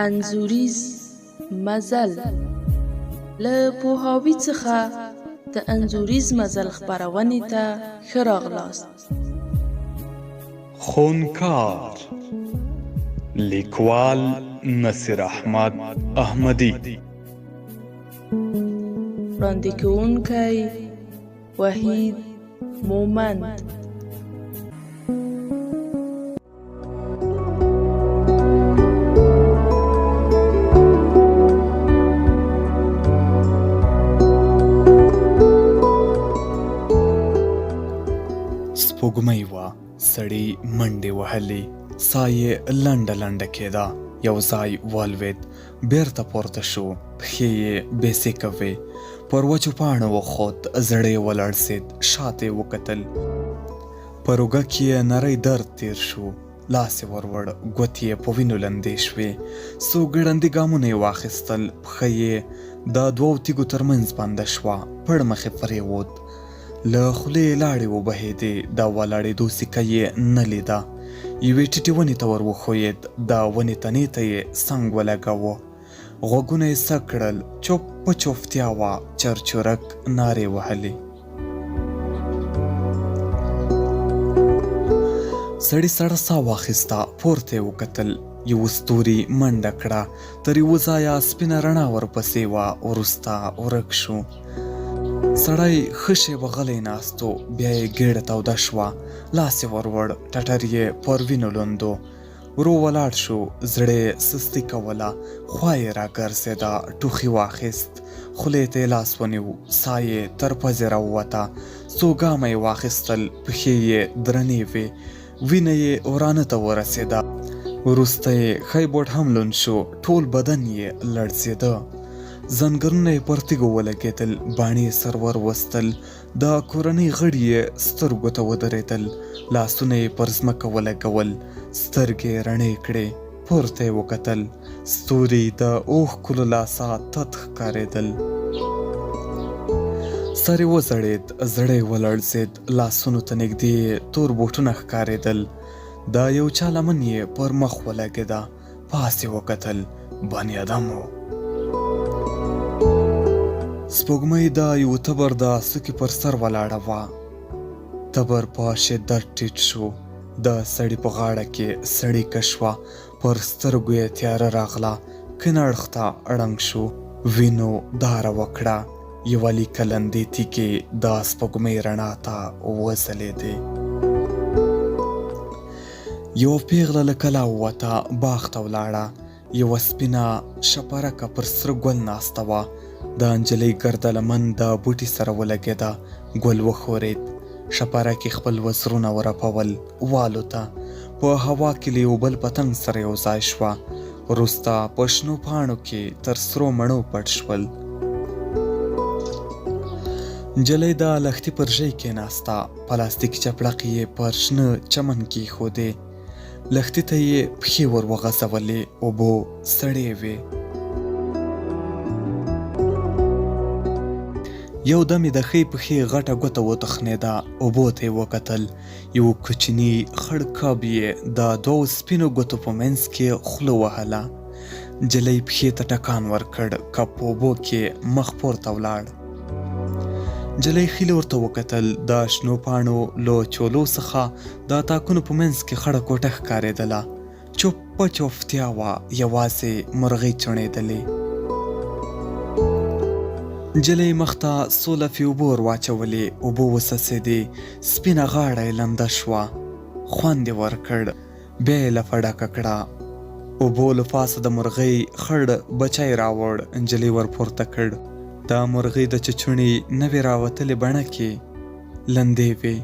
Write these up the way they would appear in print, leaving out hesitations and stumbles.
انځوریز مزل له پوهاوي څخه د انځوریز مزل خپرونې ته ښه راغلاست. خونکار لیکوال نصیر احمد احمدي. وړاندې کوونکی وحید مومند. سپوږمۍ وه، سړي منډې وهلې، سا یې لنډه لنډه کېده، یو ځای ولوېد، بېرته پورته شو، پښې یې بې سېکه وې، پر وچو پاڼو وخوت، زړه یې ولړزېد، شاته یې وکتل، پر اوږه کې یې نری درد تېر شو، لاس یې ور وړ، ګوتې یې په وینو لندې شوې، څو ګړندي ګامونه یې واخیستل، پښه یې د دوو تیږو تر منځ بنده شوه، پړ مخې پرېووت، له خولې یې لاړې وبهېدې، د ولاړېدو سیکه یې نه لیده، یوې ټیټې ونې ته ور وښویېد، د ونې تنې ته یې څنګ ولګاوه، غوږونه یې څک کړل، چوپه چوپتیا وه، چرچرک نارې وهلې. سړي سړه ساه واخیسته، پورته یې وکتل، یوه ستوري منډه کړه، تر یوه ځایه سپینه رڼا ورپسې وه، وروسته ورک شو. سړی ښه شېبه غلی ناست و، بیا یې ګېډه توده شوه، لاس یې ور وړ، ټټر یې پر وینو لوند و. ورو ولاړ شو، زړه یې سستي کوله، خوا یې راګرځېده، ټوخي واخیست، خولې ته یې لاس ونیو، ساه یې تر پزې راووته، څو ګامه یې واخیستل، پښې یې درنې وې، وینه یې ورانه ته ورسېده. وروسته یې ښی بوټ هم لوند شو، ټول بدن یې لړزېده. ځنګرونه یې پر تیږو ولګېدل، باڼې یې سر ور وستل، د کورنۍ غړي یې سترګو ته ودرېدل، لاسونه یې پر ځمکه ولګول، سترګې یې رڼې کړې، پورته یې وکتل، ستوري د اوښکو له لاسه تت ښکارېدل. سر یې وځړېد، زړه یې ولړزېد، لاسونو ته نږدې یې تور بوټونه ښکارېدل، د یو چا لمن یې پر مخ ولګېده، پاس یې وکتل، بني ادم و. سپوږمۍ د یوه تبر د څوکې پر سر ولاړه وه. تبر په شدت ټیټ شو، د سړي په غاړه کې څړیکه شوه، پر سترګو یې تیاره راغله، کیڼ اړخ ته ړنګ شو، وینو داره وکړه، یوه لیکه لندې تیږې د سپوږمۍ رڼا ته وځلېدې. یوه پیغله له کلا ووته، باغ ته ولاړه. یوه سپینه شپرکه پر سره ګل ناسته وه. د نجلۍ ګرده لمن د بوټي سره ولګېده، ګل وښورېد. شپرکې خپل وزرونه ورپول، والوته. په هوا کې له یو بل پتنګ سره یو ځای شوه. وروسته په شنو پاڼو کې تر سرو مڼو پټ شول. نجلۍ د لښتي پر ژۍ کېناسته. پلاستیکي چپړقې یې پر شنه چمن کېښودې. لښتي ته یې پښې ور وغځولې، اوبو سړې وې. یو دم یې د ښۍ پښې غټه ګوته وتخنېده، اوبو ته یې وکتل، یو کوچني خړ کب یې د دوو سپینو ګوتو په منځ کې خوله وهله. نجلۍ پښې ته ټکان ورکړ، کب په اوبو کې مخ پورته ولاړ. نجلۍ ښي لور ته وکتل، د شنو پاڼو له چولو څخه د تاکونو په منځ کې خړه کوټه ښکارېدله. چوپه چوپتیا وه، یوازې مرغۍ چڼېدلې. نجلۍ مخ ته څو لفې اوبه ور واچولې، اوبه وڅڅېدې، سپینه غاړه یې لنده شوه، خوند یې ورکړ. بیا یې لپه ډکه کړه. اوبو له پاسه د مرغۍ خړ بچی راوړ، نجلۍ ورپورته کړ. د مرغۍ د چوچوڼي نوې راوتلې بڼکې لندې وې.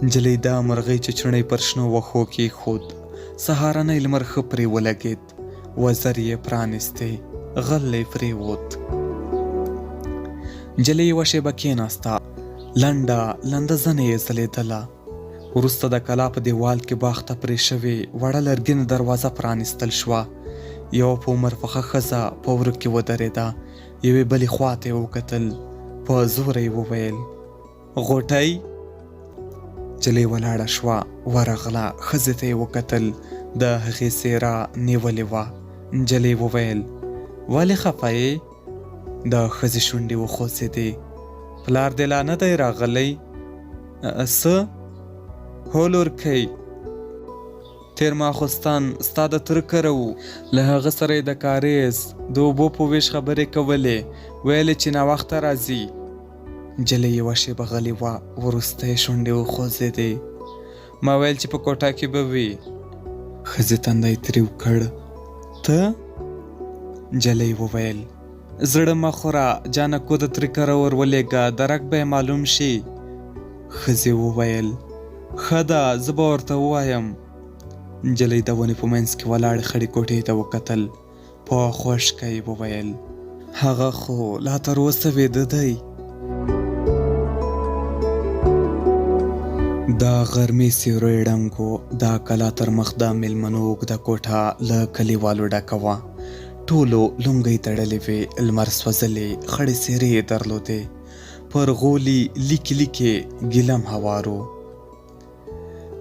نجلۍ د مرغۍ چوچوڼی پر شنو وښو کېښود. سهارنی لمر ښه پرې ولګېد. وزر یې پرانیستې، غلی پرېووت. نجلۍ یوه شېبه کېناسته. لنډه لنده زنه یې ځلېدله. وروسته د کلا په دېوال کې باغ ته پرې شوې وړه لرګینه دروازه پرانیستل شوه. یوه په عمر پخه ښځه په وره کې ودرېده، یوې بلې خوا ته یې وکتل، په زوره یې وویل، غوټۍ! نجلۍ ولاړه شوه، ورغله، ښځې ته یې وکتل، د هغې څېره نیولې وه، نجلۍ وویل، ولې خفه یې؟ د ښځې شونډې وخوځېدې. پلار دې لا نه دی راغلی؟ څه؟ هو لورکۍ! تېر ماخوستن ستا د تره کره و، له هغه سره یې د کارېز د اوبو په وېش خبرې کولې، ویل یې چې ناوخته راځي. نجلۍ یوه شېبه غلې وه، وروسته یې شونډې وخوځېدې. ما ویل چې په کوټه کې به وي. ښځې تندی تریو کړ. ته؟ نجلۍ وویل. زړه مه خوره، جانکو د تره کره ور ولېږه، درک به یې معلوم شي. ښځې وویل. ښه ده، زه به ورته ووایم. نجلۍ د ونې په منځ کې ولاړې خړې کوټې ته وکتل. په خوشکه یې وویل، هغه خو لا تر اوسه ویده دی. د غرمې سیوری ړنګ و. د کلا تر مخ د مېلمنو اوږده کوټه له کلیوالو ډکه وه. ټولو لونګۍ تړلې وې، لمر سوځلې خړې څېرې یې درلودې. پر غولي لیکې لیکې ګیلم هوار و.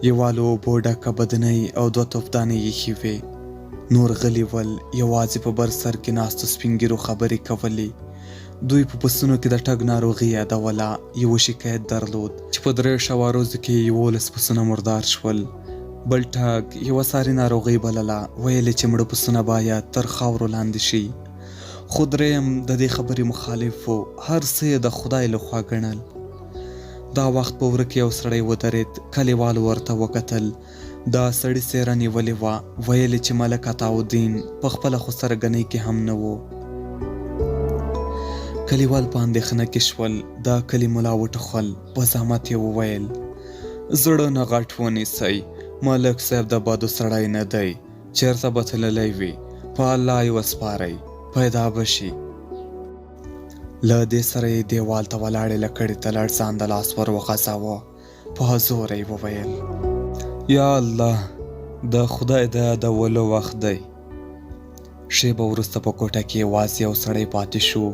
یوه له اوبو ډکه بدنۍ او دوه توپدانۍ ایښې وې. نور غلي ول، یوازې په بر سر کې ناستو سپین ږیرو خبرې کولې. دوی په پسونو کې د ټګ ناروغي یادوله، یوه شکایت درلود، چې په دریو شواروزو کې یې 11 پسونه مردار شول. بل ټګ یوه ساري ناروغي بلله، ویل یې چې مړه پسونه باید تر خاورو لاندې شي. خو دریم د دې خبرې مخالف و، هر څه یې د خدای له خوا ګڼل. دا وخت په وره کې یو سړی ودرېد، کلیوالو ورته وکتل، د سړي څېره نیولې وه، ویل یې چې ملک عطاالدین په خپله خسرګنۍ کې هم نه و. کلیوال په اندېښنه کې شول، د کلي ملا وټوخل، په زحمت یې وویل، زړه نه غټ ونیسئ، ملک صاحب د بدو سړی نه دی، چېرته به تللی وي، په الله یې وسپارئ، پیدا به شي. له دې سره یې دېوال ته ولاړې لکړې ته لړزانده لاس ور وغځاوه، په زوره یې وویل. یا الله! د خدای د یادولو وخت دی. شېبه وروسته په کوټه کې یوازې یو سړی پاتې شو.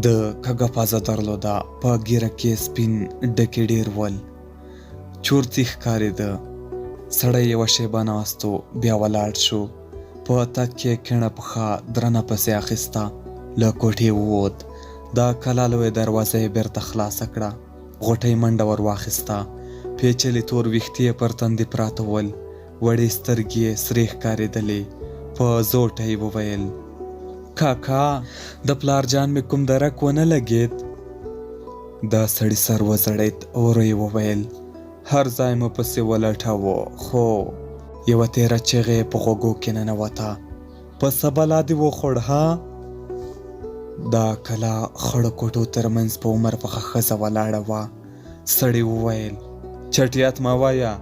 ده کږه پزه درلوده، په ږیره کې یې سپین ډکي ډېر ول. چورتي ښکارېده. سړی یوه شېبه ناست و، بیا ولاړ شو. په تګ کې یې کیڼه پښه درنه پسې اخیسته. له کوټې ووت. د کلا لویه دروازه یې بېرته خلاصه کړه. غوټۍ منډه ور واخیسته. پېچلي تور ویښتې یې پر تندي پراته ول. وړې سترګې یې سرې ښکارېدلې. په زوټه یې وویل. کاکا! د پلار جان مې کوم درک ونه لګېد؟ د سړي سر وځړېد، ورو یې وویل، هر ځای مو پسې ولټاوه، خو. یوه تېره چیغه یې په غوږو کې ننوته، په څه بلا دې وخوړ، ها؟ د کلا خړو کوټو تر منځ په عمر پخه ښځه ولاړه وه. سړي وویل، چټیات مه وایه.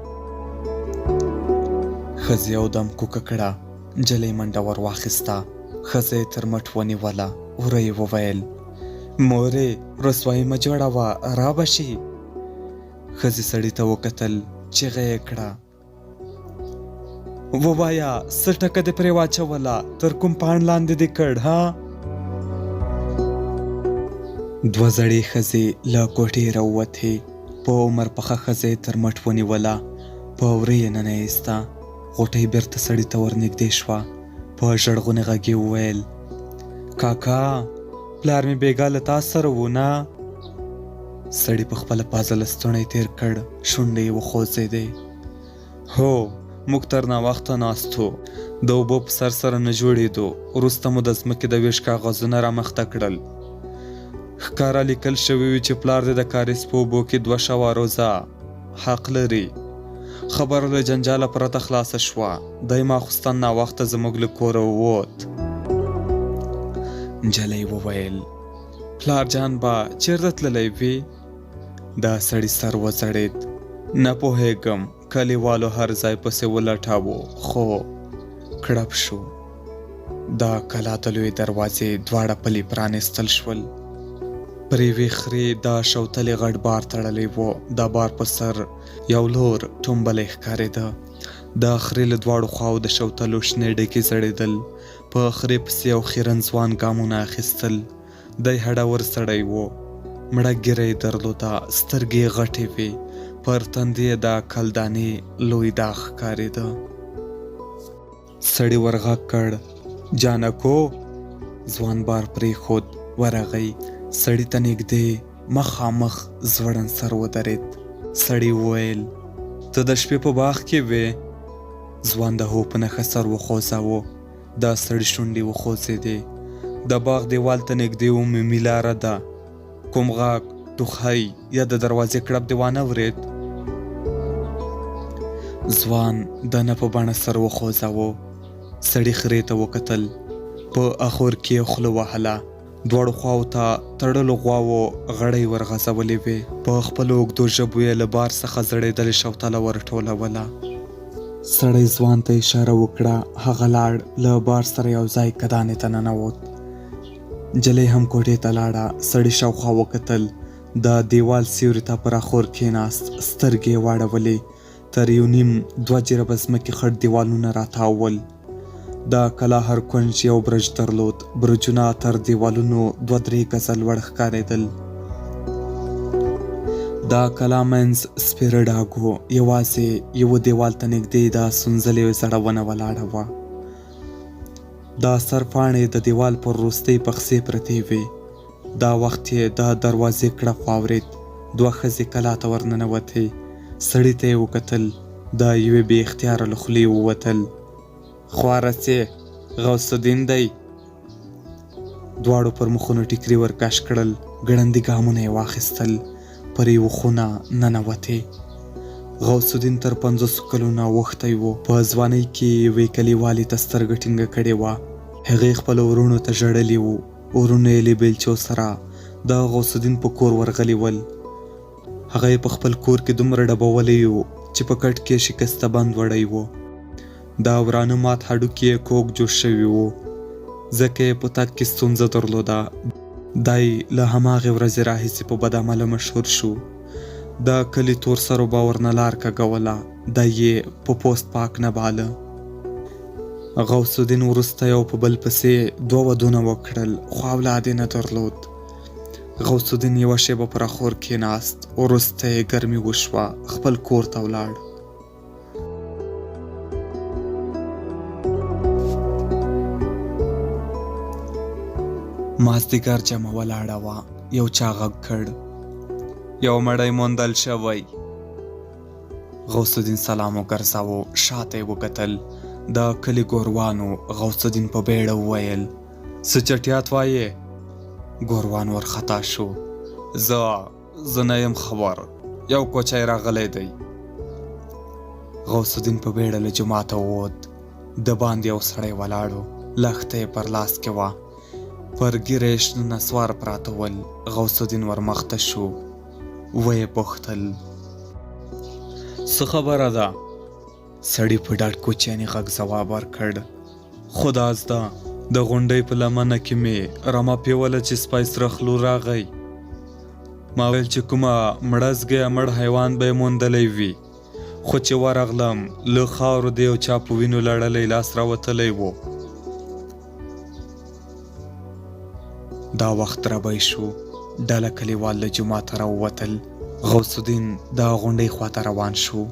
ښځې یو دم کوکه کړه، نجلۍ منډه ور واخیسته، ښځه یې تر مټ ونیوله، ورو یې وویل، مورې رسوایي مه جوړوه، را به شي. ښځې سړي ته وکتل، چیغه یې کړه، ووایه څه ټکه دې پرې واچوله، تر کوم پاڼ لاندې دې کړ، ها؟ دوه زړې ښځې له کوټې راووتې، په عمر پخه ښځه یې تر مټ ونیوله، په وره یې ننه ایسته. غوټۍ بېرته سړي ته ورنږدې شوه، په ژړغوني غږ یې وویل، کاکا، پلار مې بېګا له تا سره و، نه؟ سړي په خپله پزه لستوڼی تېر کړ، شونډې یې وخوځېدې. هو، موږ تر ناوخته ناست وو، د اوبو په سر سره نه جوړېدو، وروسته مو د ځمکې د وېش کاغذونه رامخته کړل. ښکاره لیکل شوي وو چې پلار دې د کارېز په اوبو کې دوه شواروزه حق لري. خبره له جنجاله پرته خلاصه شوه. دی ماخوستن ناوخته زموږ له کوره ووت. نجلۍ وویل، پلار جان به چېرته تللی وي؟ د سړي سر وځړېد. نه پوهېږم، کلیوالو هر ځای پسې ولټاوه، خو کړپ شو. د کلا د لویې دروازې دواړه پلي پرانیستل شول. پر یوې خرې د شوتلې غټ بار تړلی و. د بار په سر یو لور ټومبلی ښکارېده. د خرې له دواړو خواو د شوتلو شنې ډکې ځړېدل. په خرې پسې یو خیرن ځوان ګامونه اخیستل. دی هډور سړی و. مړه ږیره یې درلوده، سترګې یې غټې وې، پر تندي یې د کلدانې لوی داغ ښکارېده. سړي ور غږ کړ، جانکو! ځوان بار پرېښود، ورغی، سړي ته نږدې مخامخ ځوړند سر ودرېد. سړي وویل، ته د شپې په باغ کې وې؟ ځوان د هو په نښه سر وخوځاوه. د سړي شونډې وخوځېدې. د باغ دېوال ته نږدې عمومي لاره ده. کوم غږ، ټوخی یا د دروازې کړپ دې وانه ورېد؟ ځوان د نه په بڼه سر وخوځاوه. سړي خرې ته وکتل. په اخور کې یې خوله وهله. دواړو خواوو ته تړلو غواوو غړۍ ور غځولې وې. په خپلو اوږدو ژبو یې له بار څخه ځړېدلې شوتله ور ټولوله. سړی ځوان ته اشاره وکړه، هغه لاړ، له بار سره یو ځای کدانې ته ننوت. نجلۍ هم کوټې ته لاړه، سړي شاوخوا وکتل، د دېوال سیوري ته پر اخور کېناست، سترګې یې واړولې، تر یو نیم دوه جربه ځمکې خړ دېوالونه راتاو ول. د کلا هر کونج یو برج درلود، برجونه تر دېوالونو دوه درې ګزه لوړ ښکارېدل. د کلا منځ سپېره ډاګ و، یوازې یوه دېوال ته نږدې د سونځلې زړه ونه ولاړه وه. د سر پاڼې د دېوال پر وروستۍ پخسې پرتې وې. دا وخت یې د دروازې کړپ واورېد. دوه ښځې کلا ته ورننوتې. سړي ته یې وکتل. د یوې بې اختیاره له خولې ووتل. خواره څې، غوث الدین دی. دواړو پر مخونو ټیکري ور کش کړل، ګړندي ګامونه یې واخیستل، پر یوه خونه ننوتې. غوث الدین تر پنځوسو کلونو اوښتی و، په ځوانۍ کې یې یوې کلیوالې ته سترګه ټینګه کړې وه. هغې خپلو وروڼو ته ژړلي وو، وروڼه یې له بیلچو سره د غوث الدین په کور ورغلي ول. هغه یې په خپل کور کې دومره ډبولی و چې په کټ کې یې شکسته بند وړی و. د ورانه مات هډوکي یې کوږ جوش شوي وو، ځکه یې په تګ کې ستونزه درلوده. دی له هماغې ورځې راهیسې په بدعمله مشهور شو. د کلي تور سرو به ورنه لار کږوله، دی یې په پوست پاک نه باله. غوث الدین وروسته یو په بل پسې دوه ودونه وکړل، خو اولاد یې نه درلود. غوث الدین یوه شېبه پر اخور کېناست، وروسته یې ګرمي وشوه، خپل کور ته ولاړ. مازدیګر جمع ولاړه وه، یو چا غږ کړ، یو مړی موندل شوی. غوث الدین سلام وګرځاوه، شاته یې وکتل، د کلي ګوروانو. غوث الدین په بیړه وویل، څه چټیات وایې؟ ګوروان ورخطا شو، زه زه نه یم خبر، یو کوچی راغلی دی. غوث الدین په بیړه له جوماته ووت. د باندې یو سړی ولاړ و، لښته یې پر لاس کې وه، پر ږیره یې شنه نسوار پراته ول. غوث الدین ورمخته شو، ویې پوښتل، څه خبره ده؟ سړي په ډاډ کوچیاني غږ ځواب ورکړ، خدا زده، د غونډۍ په لمنه کې مې رمه پیوله چې سپی سره خلو راغی. ما ویل چې کومه مړزګه یا مړ حیوان به یې موندلی وي، خو چې ورغلم له خاورو د یو چا په وینو لړلی لاس راوتلی و. دا وخت ربی شو، ډله کلیوال له جوماته راووتل. غوث الدین د غونډۍ خواته روان شو.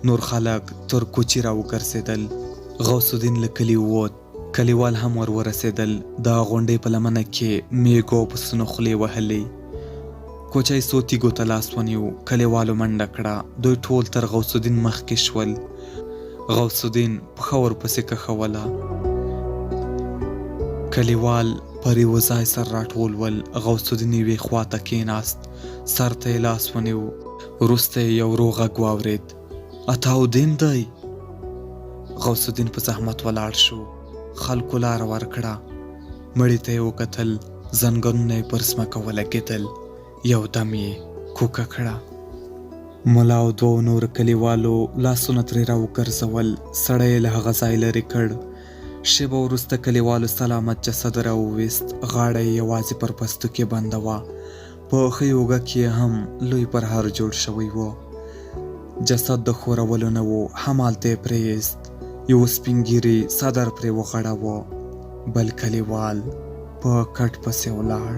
نور خلک تر کوچي راوګرځېدل. غوث الدین له کلي ووت، کلیوال هم ور ورسېدل. د غونډۍ په لمنه کې مېږو او پسونو خولې وهلې. کوچی څو تیږو ته لاس ونیو، کلیوالو منډه کړه، دوی ټول تر غوث الدین مخکې شول. غوث الدین پښه ورپسې کښوله. کلیوال پر یوه ځای سره راټول ول. غوث الدین یوې خوا ته کېناست، سر ته یې لاس ونیو. وروسته یې یو ورو غږ واورېد، عطاالدین دی! غوث الدین په زحمت ولاړ شو، خلکو لاره ورکړه. مړي ته یې وکتل، زنګنونه یې پر ځمکه ولګېدل، یو دم یې کوکه کړه. ملا او دوو نورو کلیوالو لاسونه ترې راوګرځول، سړی یې له هغه ځای لرې کړ. شېبه وروسته کلیوالو سلامت جسد راوویست، غاړه یې یوازې پر پستوکې بنده وه، په ښۍ اوږه کې یې هم لوی پرهر جوړ شوی و. جسد د ښورولو نه و، همالته یې پرېیست. یوه سپین ږیري څادر پرې وغړاوه، بل کلیوال په کټ پسې ولاړ.